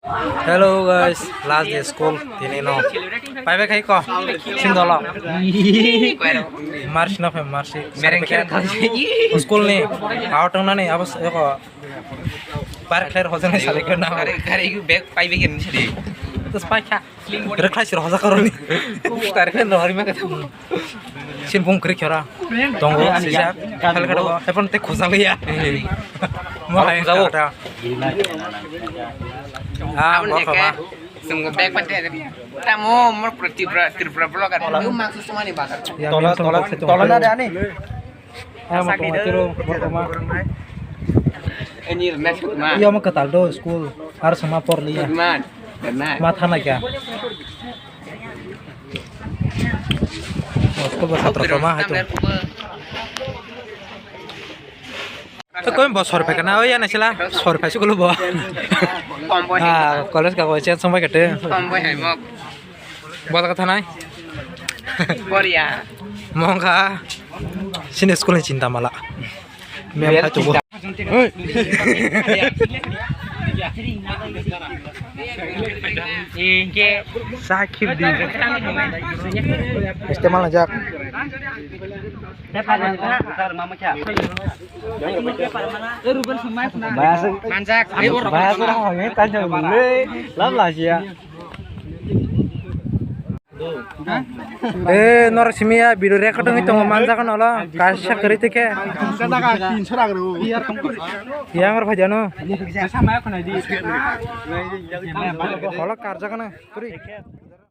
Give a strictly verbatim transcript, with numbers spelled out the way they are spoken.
Hello guys, last day school tini no. Pai bai khai ko. Sing dolo. March no phe march. Mereng kher. School ni. Aw tong nani abo ko. Par kher hojan ni sale ko na. Kare kare yu bag pai bag ni sadi. Terus pai kha. Rekhlai sir hoja karoni. Tar khe no hari ma kata. Sin bung kri khara. Tongo sija. Khal khara ba. Hepon te khojaliya. Mo hai khara. Ah, mo khaba. Sungguh baik pante. Tamo mor Tripura Tripura vlogger. Lu maksud semua nih bakar. Tola tola tola na dani. Ah, mo tong tiro mo khaba. Ini remes ma. Iya mo katal do school. Har sama por liya. Ma thana kya? School ba satro ma hai to. To koi bo sor phai kana, oi, ana sila sor phai school bo. Ah, college ka koi chen sombai kate. Bo ka thanai. Mongkha. Sini school ni chinta mala. Mem hai to bo. Sakib di. Istemal jak. Bahasa bahasa orang ini tajam le. Lam lah sih ya. Eh, norok simi ya video record wngwi tongo, manjak nolo kaisa kwrwi tikhe. Yang rok phai jano. Holo karjak na kwrwi.